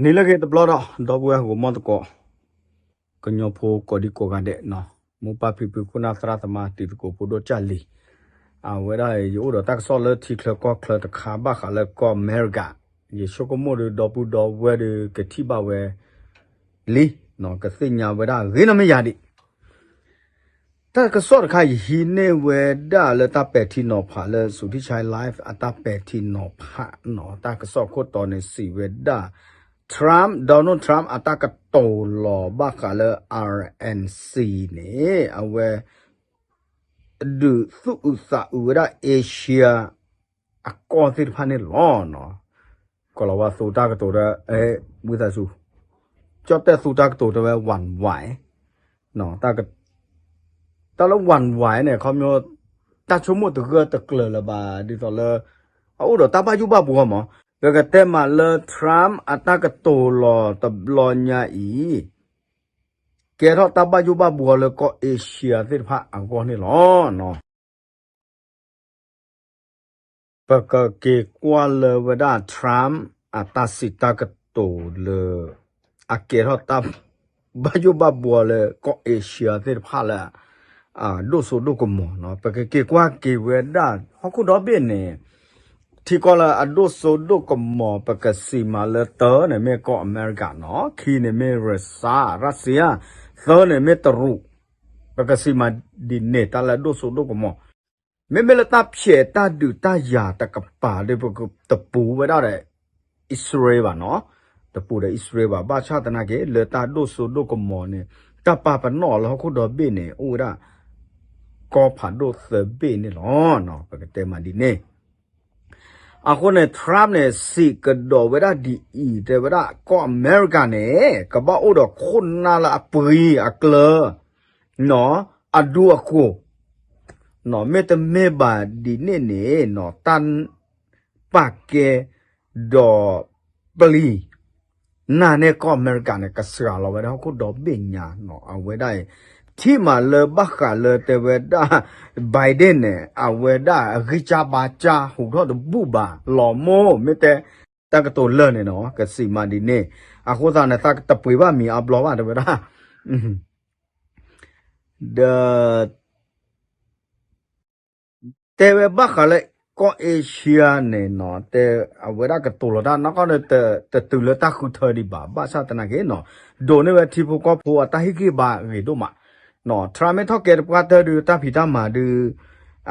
နံၤလၢအဂ့ၤတဘျီဒီး ဒီပုၢ်ဝဲၢ်ဂီၤမီသကိး ကညီဖိကိးဒံကိးဂၤဒဲးနီၤ, မိၢ်ပၢ်ဖံဖုခိၣ်နၢ်သရၣ်သမါတံၤသကိးဖိဒိၣ်ကၢ်လံၤ, အဝဲဒၣ်ယအိၣ်ဒီးတၢ်ကစီၣ်လၢထံချၢကီၢ်ချၢတခါဘၣ်ဃးလၢကီၢ်အမဲရကၤ, ယဆိကမိၣ်ဒီးဒီပုၢ်ဒီဝဲၢ်ဒီးကထံၣ်ဘၣ်ဝဲလံ, ကသ့ၣ်ညါဝဲဒၣ်ဂ့ၤနီတမ့ၢ်ယၤဒံး တၢ်ကစီၣ်တခါယဟံးန့ၢ်ဝဲဒၣ်လၢတၢ်ပဲာ်ထံနီၤဖးလၢ Suthichai Live အတၢ်ပဲာ်ထံနီၤဖးနီၤ, တၢ်ကစီၣ်ခိၣ်တီန့ၣ်စံးဝဲဒၣ် Trump, Donald Trump အတၢ်ကတိၤလီၤဘၣ်ဃးလၢ R N C န့ၣ် အဝဲ ဒုးသူၣ်အုးသးအုးဝဲဒၣ် Asia အကီၢ်သ့ၣ်တဖၣ်န့ၣ်လီၤ. ကီၤလၤဝါသူတၢ်ကတိၤဒီး ဝံသးစူၤ ကၠီၣ်တဲၣ်သူတၢ်ကတိၤတဲဝဲ ဝၢၣ်ဝဲ တၢ်လၢဝၢၣ်ဝဲန့ၣ် ခီဖျိ တၢ်ဆိကမိၣ်တဂၢၢ်တကျၢၤလၢၤဘၣ် ဒ်သိးလၢ အအိၣ်ဒီးတၢ်ဘၣ်ယိၣ်ဘၣ်ဘှီမး, ပကတဲမးလၢ Trump အတၢ်ကတိၤလီၤတဘျီညါအံၤ ကဲထီၣ်တၢ်ဘၣ်ယိၣ်ဘၣ်ဘှီလၢကီၢ် Asia သ့ၣ်တဖၣ်အဂီၢ်န့ၣ်လီၤ. ပကက့ၤကွၢ်လၢဝဲဒၣ် Trump အတၢ်စံးတၢ်ကတိၤလၢ အကဲထီၣ်တၢ် ဘၣ်ယိၣ်ဘၣ်ဘှီလၢကီၢ် Asia သ့ၣ်တဖၣ်လၢ အဒိၣ်စိဒိၣ်ကမီၤနီၤ, ပကက့ၤကွၢ်က့ၤဝဲဒၣ်ဟီၣ်ခိၣ်ဒီဘ့ၣ်န့ၣ် ထံကီၢ်လၢအဒိၣ်စိဒိၣ်ကမီၤ ပကစံးမးလၢတၢန့ၣ်မ့ၢ်ကီၢ်အမဲရကၤနီၤ, ခံန့ၣ်မ့ၢ်ရၢစၢ ရၢစံယါ, သၢန့ၣ်မ့ၢ်တရူး, ပကစံးမးဒ်န့ၣ် တၢ်လၢအဒိၣ်စိဒိၣ်ကမီၤ မ့မ့ၢ်လၢတၢ်ဖျဲးတၢ်ဒုးတၢ်ယၤတကပၤဒီး ပကတပူၤဝဲဒၣ်ဒီး အံၣ်စရ့လးဘၣ်နီၤ, တပူၤဒီးအံၣ်စရ့လးဘၣ်, ဘၣ်ဆၣ်သနာ်က့ လၢတၢ်ဒိၣ်စိဒိၣ်ကမီၤန့ၣ် တၢ်ပာ်ပနီၣ်အီၤလၢဟီၣ်ခိၣ်ဒီဘ့ၣ်န့ၣ် အိၣ်ဝဲဒၣ် ကီၢ်ဖးဒိၣ်သၢဘ့ၣ်န့ၣ်လီၤ. ပကတဲမးဒ်န့ၣ် အဃိန့ၣ် Trump န့ၣ် စံးကဒီးဝဲဒၣ်ဒ်အံၤ တဲဝဲဒၣ် ကီၢ်အမဲရကၤန့ၣ် ကဘၣ်အိၣ်ဒီးခိၣ်နၢ်လၢအပှ့ၤအကျၢၤ နီၤ, အဒူအဃိၤ, မ့တမ့ၢ်ဘၣ်ဒ်န့ၣ်န့ၣ်နီၤ တၢ်ပာ်ကဲ ဒီးပျံၤ နၤန့ၣ်ကီၢ်အမဲရကၤန့ၣ် ကစှၤလီၤဝဲဒၣ်ဟီၣ်ခိၣ်ဒီဘ့ၣ်ညါနီၤ, အဝဲဒၣ်အံၤ ထံၣ်မးလၢဘၣ်ဃးလၢတဲဝဲဒၣ် Biden န့ၣ် အဝဲဒၣ်အဂံၢ်စၢ်ဘါစၢ်ဟူးထီၣ်တဘူၣ်ဘၣ် လီၤမိၢ် မ့ၢ်တဲ တၢ်ကတိၤလၢာ်န့ၣ်နီၤ ကစံးမးဒ်န့ၣ်, အဃိသတးန့ၣ် သးကတပှ့ၤဘၣ်မံၤအါဘျီဘၣ် တဲဝဲဒၣ် ဒီး တဲဝဲဘၣ်ဃးလၢ ကီၢ် Asia န့ၣ်နီၤ တဲအဝဲဒၣ်ကတိၤလီၤတၢ်နီၢ်ကီၢ်န့ၣ် တတုၤလၢတၢ်ဃုထၢဒံးဘၣ်, ဘၣ်ဆၣ်သနာ်က့နီၤ ဒိးန့ၢ်ဝဲထံဖိကီၢ်ဖိအတၢ်ဟ့ၣ်ဂံၢ်ဘါဂ့ၤဒိၣ်မး, Trump မ့ၢ်ထီၣ်ကဲတပှၢ်တၢၢ်ဒုး တၢ်ဖံးတၢ်မၤဒုး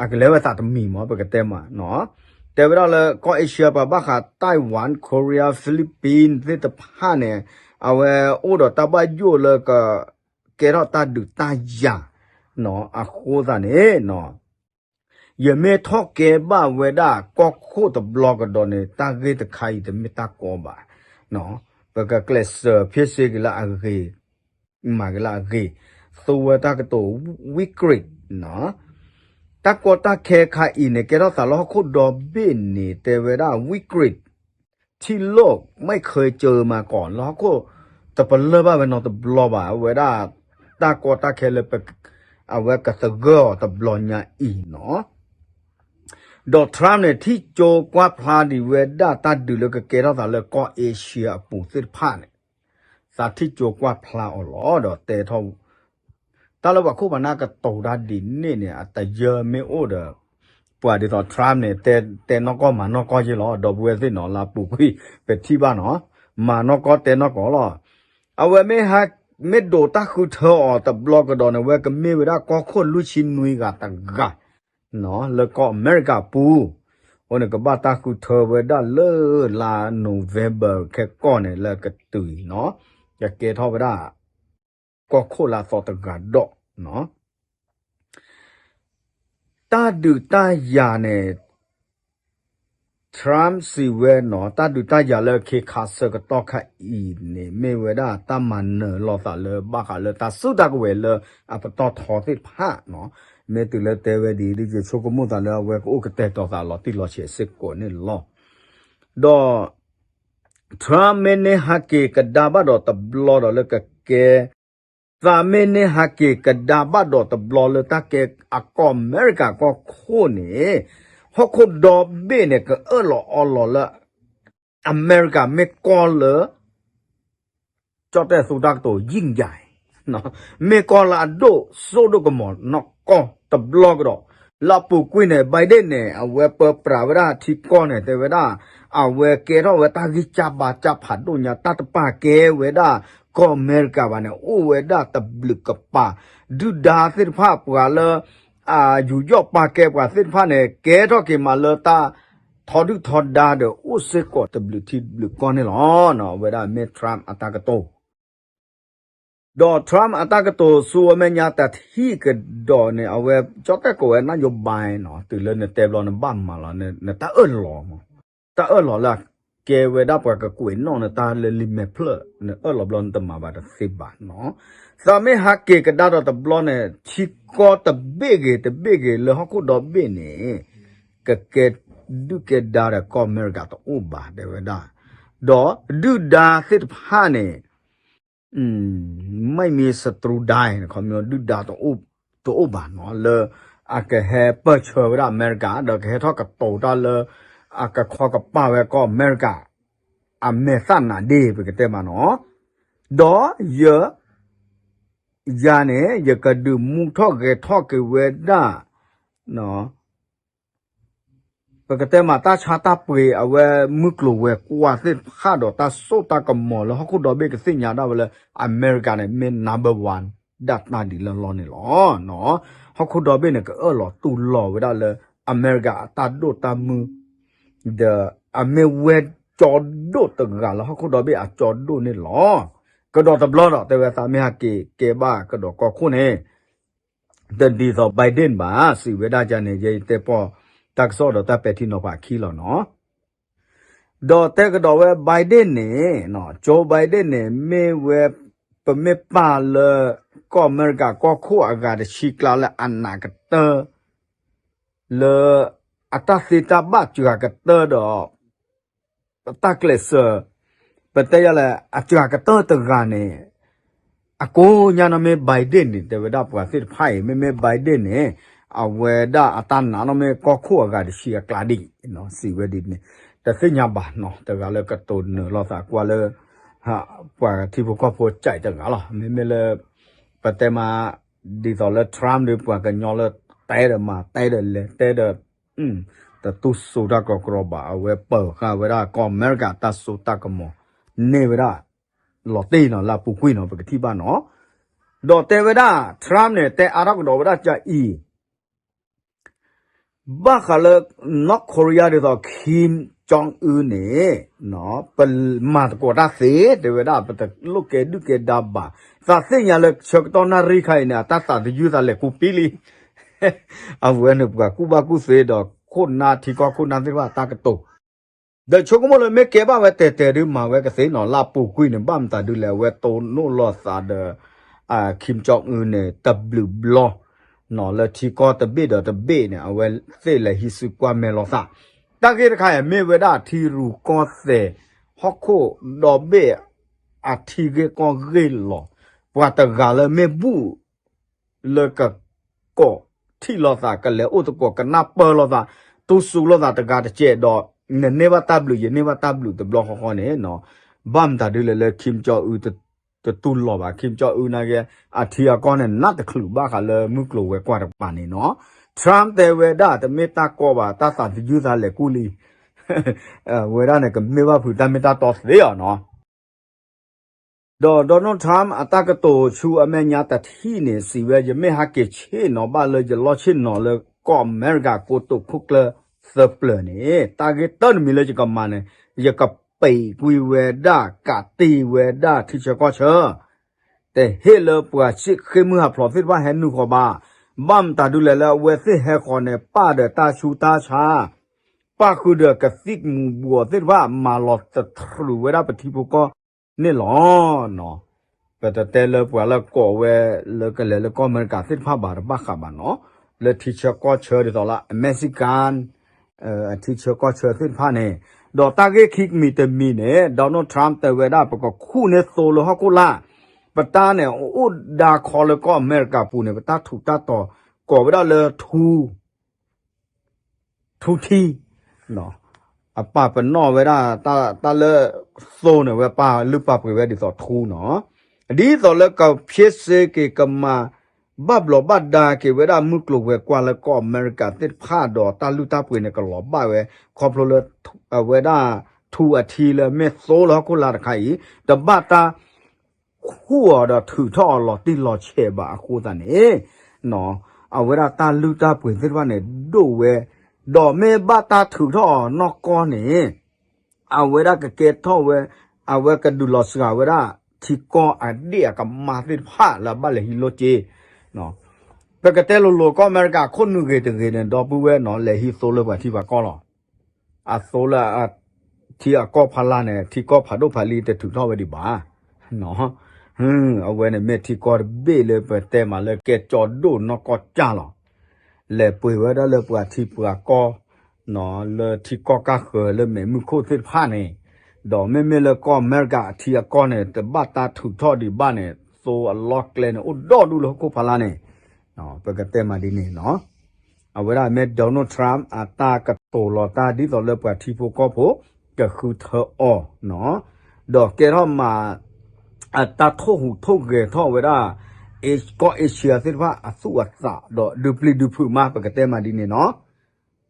အကလဲၤဝဲသးတမံၤမး ပကတဲမးနီၤ, တဲဝဲဒၣ်လၢကီၢ် Asia ပှၤဘၣ်ဃး Taiwan, Korea, Philippines သ့ၣ်တဖၣ်န့ၣ် အဝဲအိၣ်ဒီးတၢ်ဘၣ်ယိၣ်လၢက ကဲထီၣ်တၢ်ဒုးတၢ်ယၤနီၤ, အဃိသတးန့ၣ်နီၤ ယမ့ၢ်ထီၣ်ကဲဘၣ်ဝဲဒၣ်ကီၢ်ခိၣ်တဘျီကဒီးန့ၣ် တၢ်ဂ့ၢ်တခါအံၤတမ့ၢ်တၢ်ကီဘၣ်, ပကကျဲးစၢးဖ့စ့က့ၤလၢအဂ့ၤ, မၤက့ၤလၢအဂ့ၤ, သိဝဲတၢ်ကတိၤ ဝံကရံး တၢ်ကီတၢ်ခဲခါအံၤန့ၣ် ကဲထီၣ်သးလၢဟီၣ်ခိၣ်ဒီဘ့ၣ်န့ၣ် တဲဝဲဒၣ် ဝံကရံး ထံၣ်လိာ် မ့ၢ်ခဲကၢၤမၤကီး လၢဟီၣ်ခိၣ် တပလၢၢ်ဘၣ်ဝဲနီတဘျီဘၣ် အဝဲဒၣ် တၢ်ကီတၢ်ခဲလၢ အဝဲကသဂၢၢ်အီၤတဘျီညါအံၤနီၤ, ဒီး Trump န့ၣ် ထံၣ်ကၠိကွၢ်ဖျါဒံးဝဲဒၣ်တၢ်ဒုးလၢကကဲထီၣ်သးလၢကီၢ် Asia အပူၤသ့ၣ်တဖၣ်န့ၣ် သးထံၣ်ကၠိကွၢ်ဖျါအီၤလီၤ ဒီးတဲထီၣ် တၢ်လၢပှၤခိၣ်ပှၤနၢ်ကတိၤတၢ်ဒ်န့ၣ်န့ၣ် အတယၢမ့ၢ်အိၣ်ဒီး ပှၤဒ်သိး Trump န့ၣ် တဲနီၢ်ကီၢ်မၤနီၢ်ကီၢ်ယ့လီၤ ဒီပုၢ်ဝဲၢ်သ့ၣ်နီၤ လၢအပူၤကွံာ် ပထံၣ်ဘၣ်နီၤ, မၤနီၢ်ကီၢ်တဲနီၢ်ကီၢ်လီၤ, အဝဲမ့ၢ်ဟဲ မ့ၢ်ဒိးတၢ်ဃုထၢအီၤတဘျီကဒီးန့ၣ် ဝဲကမ့ၢ်ဝဲဒၣ်ကီၢ်ခိၣ်လွံၢ်ဆံနွံဂၤတဂၤ လၢကီၢ်အမဲရကၤပူၤ, အဃိန့ၣ် ကဘၣ်တၢ်ဃုထၢဝဲဒၣ်လၢလါ November ခဲကီၢ်န့ၣ် လၢကတုၤအံၤနီၤ, ကကဲထီၣ်ဝဲဒၣ် ကီၢ်ခိၣ်လၢအသီတဂၤဒီး တၢ်ဒုးတၢ်ယၤန့ၣ် Trump စံးဝဲနီၤ တၢ်ဒုးတၢ်ယၤလၢခ့ခါဆၢကတီၢ်ခါအံၤန့ၣ် မ့ၢ်ဝဲဒၣ်တၢ်မၤနၢၤလိာ်သးလၢဘၣ်ဃးလၢတၢ်စုတၢ်ကဝဲၤလၢအပတီၢ်ထီသ့ၣ်တဖၣ်နီၤ, မ့ၢ်တုၤလၢတဲဝဲဒ်အံၤ ယဆိကမိၣ်သးလၢအဝဲကအိၣ်ကတဲာ်ကတီၤသးလီၤတံၢ်လီၤဆဲးစ့ၢ်ကီးန့ၣ်လီၤ, ဒီး Trump မ့ၢ်န့ၢ်ဟးက့ၤကဒါဘၣ်ဒီးတဘျီဒီးလၢကကဲ သးမ့ၢ်န့ၢ်ဟးက့ၤကဒါဘၣ်ဒီးတဘျီလၢတၢ်ကဲအကီၢ်အမဲရကၤကီၢ်ခိၣ်န့ၣ် ဟီၣ်ခိၣ်ဒီဘ့ၣ်န့ၣ် ကအၢၣ်လီၤအီလီၤလၢ အမဲရကၤမ့ၢ်ကီၢ်လၢ ကၠီၣ်တဲၣ်သူတၢ်ကတိၤ ယံၣ်ယၤ မ့ၢ်ကီၢ်လၢအဒိၣ်စိဒိၣ်ကမီၤနီၢ်ကီၢ်တဘျီကဒီး, လၢအပူၤကွံာ်န့ၣ် Biden န့ၣ် အဝဲပၢပြးဝဲဒၣ်ထံကီၢ်န့ၣ် တဲဝဲဒၣ် အဝဲကဲထီၣ်ဝဲတၢ်ဂံၢ်စၢ်ဘါစၢ်ဖးဒိၣ်ညါ တၢ်တပာ်ကဲဝဲဒၣ်ကီၢ်အမဲရကၤဘၣ်န့ၣ် အိၣ်ဝဲဒၣ်တဘျုးကပၤ ဒုၣ်ဒါသ့ၣ်တဖၣ်ပှၤလၢ ယူးယီၣ်ပာ်ကဲပှၤသ့ၣ်တဖၣ်န့ၣ် ကဲထီၣ်က့ၤမးလၢတၢ်ထီဒုၣ်ထီဒါဒီး အိၣ်စ့ၢ်ကီးတဘျုးထံတဘျုးကီၢ်န့ၣ်လီၤ. အဝဲဒၣ်မ့ၢ် Trump အတၢ်ကတိၤ ဒီး Trump အတၢ်ကတိၤဆူအမဲာ်ညါတထံၣ်ကဒီးန့ၣ် အဝဲကၠီၣ်တဲၣ်ကိးဝဲ နၣ်ယိၤဘါနီၤ တုၤလၢနတဲဘျီနဘၣ်မၤလီၤ နတၢ်အၢၣ်လီၤမး, တၢ်အၢၣ်လီၤလၢအကဲဝဲဒၣ်ပှၤကကွဲးနီၣ်နတၢ်လၢလံာ်မဲာ်ဖျၢၣ် နအၢၣ်လီၤဘျီနတမၤဘၣ်တသ့ဘၣ်နီၤ. သးမ့ၢ်ဟးက့ၤကဒါဒီးတဘျီန့ၣ် ထံကီၢ်တဘ့ၣ်ဂ့ၤတဘ့ၣ်ဂ့ၤလၢဟီၣ်ခိၣ်ဒီဘ့ၣ်န့ၣ် ကကဲဒုၣ်ကဲဒါဒီးကီၢ်အမဲရကၤတအိၣ်ဘၣ် တဲဝဲဒၣ်, ဒီးဒုၣ်ဒါသ့ၣ်တဖၣ်န့ၣ် ไม่มีศัตรูใด ခီမီ ဒုၣ်ဒါတအိၣ်ဘၣ်နီၤ လၢအကဟဲပၢၢ်ဆၢဝဲဒၣ်အမဲရကၤ ဒီးကဟဲထီၣ်ကတိၤတၢ်လၢ အကခီကပာ်ဝဲကီၢ်အမဲရကၤ အမဲာ်သၣ်နးဒ့ ပကတဲမးနီၤ, ဒီးယ ယၤန့ၣ် ယကဒုးမူထီၣ်ဂဲၤထီၣ်က့ၤဝဲဒၣ် ပကတဲမးတၢ်ဆါတၢ်ပှ့ၤ အဝဲမုၢ်ကျိၤဝဲၤကွာ်သ့ၣ်တဖၣ်ဒီး တၢ်စိတၢ်ကမီၤလၢဟီၣ်ခိၣ်ဒီဘ့ၣ်ကသ့ၣ်ညါဒၣ်ဝဲလၢ အမဲရကၤန့ၣ် မ့ၢ် number one ဒၣ်တၢ်ဒ်လၢလီၢ်န့ၣ်လီၤ. ဟီၣ်ခိၣ်ဒီဘ့ၣ်န့ၣ် ကအၢၣ်လီၤတူၢ်လိာ်ဝဲဒၣ်လၢ အမဲရကၤအတၢ်ဒိၣ်တၢ်မုၢ် ဒီးအမ့ၢ်ဝဲကၠီဒိၣ်တဂၤလၢဟီၣ်ခိၣ်ဒီဘ့ၣ်အကၠီဒိၣ်န့ၣ်လီၤ. ကဒီးတဘျီဒီး တဲဝဲသးမ့ၢ်ဟးက့ၤကဲဘၣ်ကဒီးကီၢ်ခိၣ်န့ၣ် တဒ်သိး Biden ဘၣ် စံးဝဲဒၣ်န့ၣ် ယဲယတဲပီၢ်တၢ်ကစီၣ်ဒီးတၢ်ပဲာ်ထံနီၤဖးခံလီၤနီၤ. ဒီးတဲကဒီးဝဲ Biden န့ၣ် Joe Biden န့ၣ် မ့ၢ်ဝဲ ပမ့ၢ်ပာ်လၢ ကီၢ်အမဲရကၤကီၢ်ခိၣ်အဂၤတဆံကျါလၢအနးကတၢၢ် လၢအတၢ်သ့တၢ်ဘၣ်စှၤကတၢၢ်ဒီး တၢ်ကျဲးစၢး ပတဲယၤလဲၣ် အစှၤကတၢၢ်တဂၤန့ၣ် အကိးညါနီၢ်မ့ၢ် Biden န့ၣ် တဲဝဲဒၣ်ပှၤသ့ၣ်တဖၣ်အံၤ မ့မ့ၢ် Biden န့ၣ် အဝဲဒၣ်အတၢ်နာ်နီၢ်မ့ၢ်ကီၢ်ခိၣ်အဂၤတဆံအကျါဒ် စံးဝဲဒ်န့ၣ် တသ့ၣ်ညါဘၣ်နီၤ တဂၤလၢကတိၤနၢၤလိာ်သးကွၢ်လၢ ပှၤထံဖိကီၢ်ဖိကၠဲးတဂၤလီၤ. မ့မ့ၢ်လၢ ပတဲမး ဒ်သိးလၢ Trump ဒီးပှၤကညီလၢ တဲဒီးမၤ တဲဒီးလဲၤ တဲဒီး တတူၢ်စိတၢ်ကီကရီဘၣ် အဝဲပၢၤဃာ်ဝဲဒၣ်ကီၢ်အမဲရကၤတၢ်စိတၢ်ကမီၤ န့ၢ်ဝဲဒၣ် လီၤတံၢ်နီၤ လၢအပူၤကွံာ်နီၤ ပကထံၣ်ဘၣ်နီၤ. ဒီးတဲဝဲဒၣ် Trump န့ၣ် တဲအါထီၣ်ကဒီးဝဲဒၣ်ကအံၤ ဘၣ်ဃးလၢ North Korea ဒ်သိး Kim Jong Un န့ၣ် ပမၤသကိးတၢ်သ့ တဲဝဲဒၣ် ပတလိၣ်ကဲဒုၣ်ကဲဒါဘၣ်. သးသ့ၣ်ညါလၢဆၢကတီၢ်နၣ်ရံၣ်ခါအံၤန့ၣ် အတၢ်သးသယုၢ်သးလဲၤကူပံလံ အဝဲန့ၣ်ပှၤကူၣ်ဘၣ်ကူၣ်သ့ဒီး ခိၣ်နၢ်ထံကီၢ်ခိၣ်နၢ်သ့ၣ်တဖၣ်အတၢ်ကတိၤ ဒီးဆိကမိၣ်လၢမ့ၢ်ကဲဘၣ်ဝဲတဲာ်တဲာ်ဒုးမၤဝဲကသ့နီၤ လၢအပူၤကွံာ်န့ၣ် ဘၣ်မတၤဒုလဲၣ် အဝဲတိၢ်နီၣ်လိာ်သးဒီး Kim Jong Un န့ၣ် တဘျုးဘျီ လၢထံကီၢ်တဘ့ၣ်ဒီးတဘ့ၣ်န့ၣ် အဝဲသ့ၣ်လဲၤဟံးစုကွၢ်မဲာ်လိာ်သး တၢ်ဂ့ၢ်တခါအံၤ မ့ၢ်ဝဲဒၣ်ထံရူၢ်ကီၢ်သဲး ဟီၣ်ခိၣ်ဒီဘ့ၣ် အထံဂ့ၢ်ကီၢ်ဂ့ၢ်လီၤ. ပှၤတဂၤလၢမ့ၢ်ဘူၣ် လၢကကိးထံၣ်လိာ်သး ကလဲၤအိၣ်သကိး ကနၢ်ပၢၢ်လိာ်သး တူၢ်စူၤလိာ်သးတဂၤတကဲးဒီး နန့ၢ်ဘၣ်တၢ်ဘျုး ယန့ၢ်ဘၣ်တၢ်ဘျုးတဘျီဃီဃီန့ၣ် ဘၣ်မတၤဒုလဲၣ်လၢ Kim Jong Un တတူၢ်လိာ်ဘၣ် Kim Jong Un နာ်က့ အထံအကီၢ်န့ၣ် နးတချုးဘၣ်ဃးလၢ မုၢ်ကျိၤဝဲၤကွာ်တကပၤန့ၣ်နီၤ Trump တဲဝဲဒၣ် တမ့ၢ်တၢ်ကီဘၣ် တၢ်သးသယုၢ်သးလဲၤကူၣ်လံ ဝဲဒၣ်န့ၣ် ကမ့ၢ်ဘၣ်ဖုးတၢ်မ့ၢ်တၢ်တီသ့အီၤနီၤ ဒီး Donald Trump အတၢ်ကတိၤဆူအမဲာ်ညါတထံၣ်န့ၣ် စံးဝဲ ယမ့ၢ်ဟးက့ၤဆ့ၣ်နီၤဘၣ်လၢယလီၢ်ဆ့ၣ်နီၤလၢကီၢ်အမဲရကၤကိတိာ်ခိၣ်ကျၢၢ်သၢပျၢၤန့ၣ် တၢ်ဂ့ၢ်တၢ်တမံၤလၢယကမၤန့ၣ် ယကပံာ်ကွံာ်ဝဲဒၣ် ကးတံာ်ဝဲဒၣ်ထံဆၢကီၢ်ဆၢ တဟ့ၣ်လၢပှၤစ့ၣ်ဃ့ၢ်မုၢ်ဟးဖျိးသ့ၣ်တဖၣ်ဟဲနုာ်ဃီၤဘၣ်. ဘၣ်မတၤဒုလဲၣ်လၢအဝဲသ့ၣ်ဟဲဃီၤန့ၣ် ပၣ်ဒီးတၢ်ဆူးတၢ်ဆါ ပၣ်ဃုာ်ဒီးကသံၣ်မူၤဘှီးသ့ၣ်တဖၣ် မၤလီၤသထြုးဝဲဒၣ်ပထံဖိကီၢ်န့ၣ်လီၤ. ပတတဲလၢပှၤလၢကိးဝဲလၢကလဲၤလၢကီၢ်အမဲရကၤသ့ၣ်တဖၣ်ဘၣ်တဘၣ်ဃးဘၣ်နီၤ, လၢထံဆၢကီၢ်ဆၢဒ်သိးလၢ Mexican အထံဆၢကီၢ်ဆၢသ့ၣ်တဖၣ်န့ၣ်, ဒီးတၢ်ဂ့ၢ်ခံမံၤတမံၤန့ၣ် Donald Trump တဲဝဲဒၣ် ပကခူၣ်န့ၢ်သိလၢဟီၣ်ခိၣ်လာ်, ပတၢ်န့ၣ် အိၣ်ဒါခီလၢကီၢ်အမဲရကၤပူၤန့ၣ် ပတၢ်ထူးတၢ်တီၤ ကိးဝဲဒၣ်လၢ ထူ ထူထံ, အပာ်ပနီၣ်ဝဲဒၣ် တၢ်လၢသိန့ၣ် ဝဲပာ်လုၢ်ပာ်ပှ့ၤဝဲဒ်သိးထူနီၤ. ဒ်သိးလၢကဖျ့စ့က့ၤကမၤ ဘၣ်ဘျီးဘၣ်ဒါက့ၤဝဲဒၣ်မုၢ်ကျိၤဝဲၤကွာ်လၢကီၢ်အမဲရကၤသ့ၣ်တဖၣ်ဒီးတၢ်လုၢ်တၢ်ပှ့ၤန့ၣ် ကလီၤဘၣ်ဝဲ ခီဖျိလၢ အဝဲဒၣ် ထူအထံလၢမ့ၢ်သိလၢဟီၣ်ခိၣ်လာ်တခါအံၤ တဘၣ်တၢ် ခူၣ်အီၤဒီးထုးထီၣ်အီၤလီၤတံၢ်လီၤဆဲးဘၣ်အဃိသတးန့ၣ် အဝဲဒၣ်တၢ်လုၢ်တၢ်ပှ့ၤသ့ၣ်တဖၣ်န့ၣ် ဒိၣ်ဝဲ ဒီးမ့ၢ်ဘၣ်တၢ်ထုးထီၣ်အီၤနီၢ်ကီၢ်န့ၣ် အဝဲဒၣ်ကကဲထီၣ်ဝဲ အဝဲကဒုးလီၤစှၤဝဲဒၣ် ထံကီၢ်အဒ့ၣ်အကမၢ်သ့ၣ်တဖၣ်လၢအဘၣ်လဲၤဟံးလိာ်က့ၤ ပကတဲလိၤလိၤကီၢ်အမဲရကၤခိၣ်နူာ်ဂ့ၤတဂ့ၤန့ၣ် ဒီပုၢ်ဝဲၢ်နီၤ လဲၤဟံးသိလၢပှၤထံပှၤကီၢ်လီၤ. အသိလၢ ထံအကီၢ်ဖးလၢ်န့ၣ် ထံကီၢ်ဖးဒိၣ်ဖးလံတထုးထီၣ်ဝဲဒံးဘၣ်. အဝဲန့ၣ်မ့ၢ်ထံကီၢ်တဘ့ၣ်လၢပတဲမးလၢကဲကၠီဒိၣ်နီၢ်ကီၢ်ကၢ်လီၤ. လဲၤပှ့ၤဝဲဒၣ်လၢပှၤထံပှၤကီၢ် လၢထံကီၢ်ကၢ်ဃၢၤလၢမဲာ်မုၢ်ခိၣ်သ့ၣ်တဖၣ်န့ၣ် ဒီးမ့မ့ၢ်လၢကီၢ်အမဲရကၤအထံအကီၢ်န့ၣ် တဘၣ်တၢ်ထုးထီၣ်ဒံးဘၣ်န့ၣ် သိအလီၢ်ကျဲန့ၣ် အိၣ်ဒီဒူၣ်လၢဟီၣ်ခိၣ်ဖးလၢ်န့ၣ် ပကတဲမးဒ်န့ၣ်နီၤ. အဝဲဒၣ်မ့ၢ် Donald Trump အတၢ်ကတိၤလီၤတၢ်ဒ်သိးလၢပှၤထံဖိကီၢ်ဖိ ကဃုထၢအီၤနီၤ, ဒီးကဲထီၣ်မး အတၢ်ထိၣ်ဟူးထိၣ်ဂဲၤထီၣ်ဝဲဒၣ် ကီၢ် Asia သ့ၣ်တဖၣ်အသူၣ်အသး ဒီးဒုးပျံၤဒုးဖုးမး ပကတဲမးဒ်န့ၣ်နီၤ.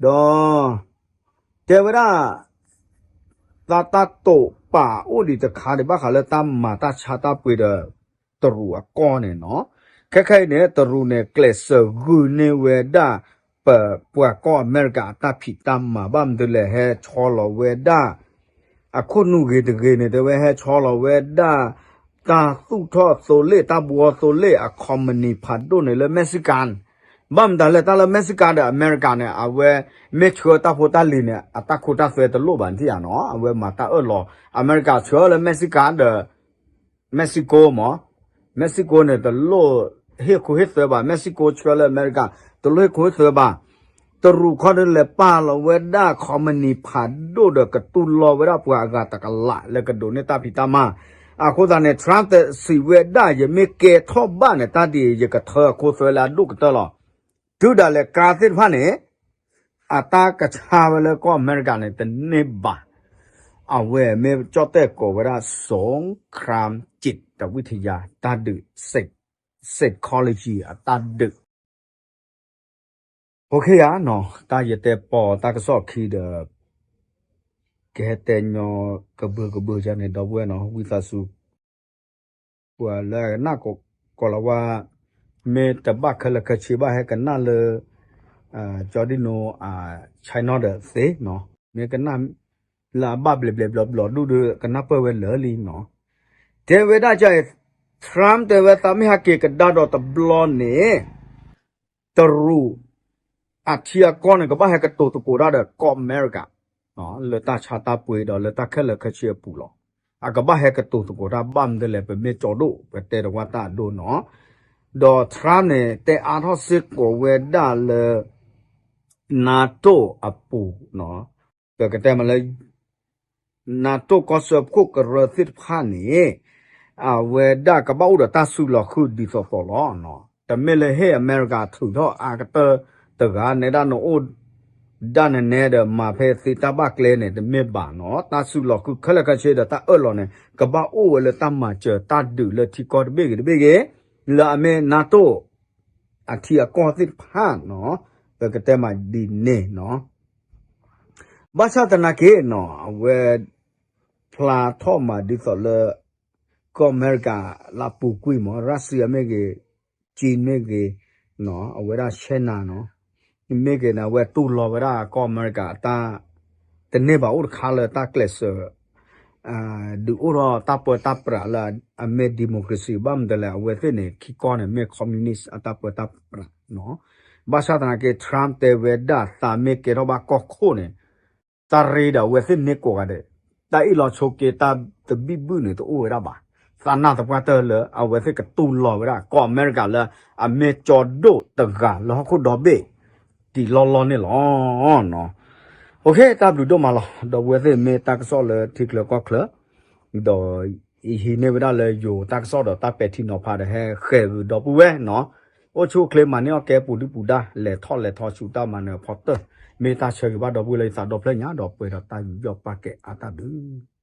ဒီး တဲဝဲဒၣ် သးတၢ်တိာ်ပာ်အိၣ်ဒံးတခါဒံး ဘၣ်ဃးလၢတၢ်မၤတၢ်ဆါတၢ်ပှ့ၤဒီး တရူးအကီၢ်န့ၣ်နီၤ. ခဲခဲအံၤန့ၣ် တရူးန့ၣ် ကျဲးစၢးဂုာ်န့ၢ်ဝဲဒၣ် ပ ပှၤကီၢ်အမဲရကၤအတၢ်ဖံးတၢ်မၤ ဘၣ်မနုၤလဲၣ် ဟဲဆီလီၤဝဲဒၣ် အခိၣ်နူာ်ဂ့ၤတဂ့ၤန့ၣ် တဲဝဲဟဲဆီလီၤဝဲဒၣ် တၢ်သူၣ်ထီၣ်သိလ့ၣ် တၢ်ဘှီသိလ့ၣ်အ company ဖးဒိၣ်န့ၣ်လၢ Mexican ဘၣ်မတၤလဲၣ် တၢ်လၢ Mexican ဒီး အမဲရကၤန့ၣ် အဝဲမ့ၢ်ဆှၢတၢ်ဖိတၢ်လံၤန့ၣ် အတၢ်ခိတၢ်သွဲတလိၣ်ဘၣ်နထံၣ်ဧါနီၤ. အဝဲမၤတၢ်အၢၣ်လီၤ အမဲရကၤဆှၢလၢ Mexican ဒီး Mexico မး, Mexico န့ၣ် တလိၣ်ဟ့ၣ်ခိဟ့ၣ်သွဲဘၣ်, Mexico ဆှၢလၢအမဲရကၤ တလိၣ်ဟ့ၣ်ခိဟ့ၣ်သွဲဘၣ်. တရူးခီဒုးလဲၤပာ်လီၤဝဲဒၣ် company ဖးဒိၣ်ဒီးကတူၢ်လိာ်ဝဲဒၣ်ပှၤအဂၤတကလးလၢကဒိးန့ၢ်တၢ်ဖံးတၢ်မၤ. အဃိသတးန့ၣ် Trump စံးဝဲဒၣ် ယမ့ၢ်ကဲထီၣ်ဘၣ်န့ၣ် တၢ်ဒ်အံၤ ယကထၢအခိသွဲလၢအဒိၣ်ကတၢၢ်လီၤ. တုၤဒၣ်လဲာ်ကါသ့ၣ်တဖၣ်န့ၣ် အတၢ်ကဆါဝဲလၢကီၢ်အမဲရကၤန့ၣ် တန့ၢ်ဘၣ်. အဝဲမ့ၢ်ကၠီၣ်တဲၣ်ကိးဝဲဒၣ် စူၤခရၢမ်စံးတဝံထယါ တၢ်ဒုး psychology အတၢ်ဒုး အိၣ်ခ့ယါနီၤ, တၢ်ယတဲပီတၢ်ကစီၣ်ခံဒီး ကဟဲတဲညီကဘၢကဘၢယါန့ၣ် ဒီပုၢ်ဝဲၢ်နီၤ, ဝံသးစူၤ ပှၤလၢအကနၣ်ကိးလီၤဝါ မ့ၢ်တဘၣ်ခဲလၢာ်ခဲဆ့ဘၣ် ဟဲကနၣ်လၢ ကၠီဒံနိ channel ဒီးသ့နီၤ, မ့ၢ်ကနၣ်လၢအဘၣ်ဘျဲးဘျဲးဘျီဘျီဒူၣ်ဒီး ကနၣ်ပၢၢ်ဝဲလၢာ်လံနီၤ. တဲဝဲဒၣ် Trump တဲဝဲ သးမ့ၢ်ဟဲက့ၤကဒါဒီးတဘျီန့ၣ် တရူး အထံအကီၢ်န့ၣ် ကဘၣ်ဟဲကတိၤသကိးတၢ်ဒီးကီၢ်အမဲရကၤ လၢတၢ်ဆါတၢ်ပှ့ၤဒီးလၢတၢ်ခဲလၢာ်ခဲဆ့အပူၤလီၤ. အကဘၣ်ဟဲကတိၤသကိးတၢ် ဘၣ်မနုၤလဲၣ် ပမ့ၢ်ကၠီဒိၣ် ပတဲတဝၢ်တၢ်အဒိနီၤ. ဒီး Trump န့ၣ် တဲအါထီၣ်စ့ၢ်ကီးဝဲဒၣ်လၢ NATO အပူၤ ပကတဲမးလၢ NATO ကီၢ်စၢဖှိၣ်ကရၢသ့ၣ်တဖၣ်န့ၣ် အဝဲဒၣ်ကဘၣ်အိၣ်ဒီးတၢ်စုလီၤဃုာ်ဒ်သိးသိးလီၤ. တမ့ၢ်လၢဟ့ၣ်အမဲရကၤထုးထီၣ်အါကတၢၢ်တဂၤ နဲဒၣ်နအိၣ်ဒၣ်နဲနဲဒီးမၤဖဲသ့တၢ်ဘၣ်ကျဲန့ၣ် တမ့ၢ်ဘၣ်နီၤ. တၢ်စုလီၤဃုာ်ခဲလၢာ်ခဲဆ့ဒီးတၢ်အၢၣ်လီၤန့ၣ် ကဘၣ်အိၣ်ဝဲလၢတၢ်မၤစၢၤတၢ်ဒုးလၢထံကီၢ်တဘ့ၣ်ဂ့ၤတဘ့ၣ်ဂ့ၤ လၢအမ့ၢ် NATO အထံအကီၢ်သ့ၣ်တဖၣ်နီၤ, ပကတဲမးဒ်န့ၣ်နီၤ. ဘၣ်ဆၣ်သနာ်က့နီၤ အဝဲ ဖျါထီၣ်မးဒ်သိးလၢ ကီၢ်အမဲရကၤလၢအပူၤကွံာ်မး Russia မ့ၢ်ဂ့ၤ, China မ့ၢ်ဂ့ၤ, အဝဲဒၣ် China နီၤ, မ့ၢ်ဂ့ၤန့ၣ် အဝဲတူၢ်လိာ်ဝဲဒၣ်ကီၢ်အမဲရကၤအတၢ် တန့ၢ်ဘၣ်အိၣ်တခါလၢတၢ်ကျဲးစၢး ဒုးအိၣ်ထီၣ်တၢ်ပၢတၢ်ပြးလၢအမ့ၢ် democracy ဘၣ်မနုၤလဲၣ် အဝဲသ့ၣ်န့ၣ် ခံကီၢ်န့ၣ် မ့ၢ် communist အတၢ်ပၢတၢ်ပြးနီၤ. ဘၣ်ဆၣ်သနာ်က့ Trump တဲဝဲဒၣ် သးမ့ၢ်ကဲထီၣ်ဘၣ်ကီၢ်ခိၣ်န့ၣ် တၢ်ရ့ဒီးအဝဲသ့ၣ်န့ၢ်ကိးဂၤဒဲး, တၢ်အ့ၣ်လိာ်ဆိးက့ တၢ်သဘံၣ်ဘုၣ်န့ၣ် တအိၣ်ဝဲဒၣ်ဘၣ်. သးနာ်သပှၢ်တၢၢ်လၢ အဝဲသ့ၣ်ကတူၢ်လိာ်ဝဲဒၣ် ကီၢ်အမဲရကၤလၢ အမ့ၢ်ကၠီဒိၣ်တဂၤလၢဟီၣ်ခိၣ်ဒီဘ့ၣ် တံၤလီၢ်လီၢ်န့ၣ်လီၤ. အိၣ်ခ့ တၢ်ဘျုးဒိၣ်မးလီၤ. ဒီပုၢ်ဝဲၢ်သ့ၣ်မ့ၢ်တၢ်ကစီၣ်လၢထံချၢကီၢ်ချၢ ဒီး ယဟံးန့ၢ်ဝဲဒၣ်လၢယိၤတၢ်ကစီၣ်ဒီးတၢ်ပဲာ်ထံနီၤဖးဒီးဟဲဃဲၤဂုာ်ဒီပုၢ်ဝဲၢ်နီၤ, အိၣ်ဆူၣ်အိၣ်ချ့မၤန့ၢ်အီၣ်ကဲပူၤဒုၣ်ပူၤဒါ လဲၤထီၣ်လဲၤထီဆူတၢ်မၤနၢၤအဖီတၢၢ်, မ့ၢ်တၢ်ဆၢဂ့ၤဘၣ်ဒီပုၢ်ဝဲၢ်လၢယသးဒီဖျၢၣ်ညါ ဒီးပှဲၤဒီးတၢ်ယူးယီၣ်ပာ်ကဲအါတၢ်ဘျုး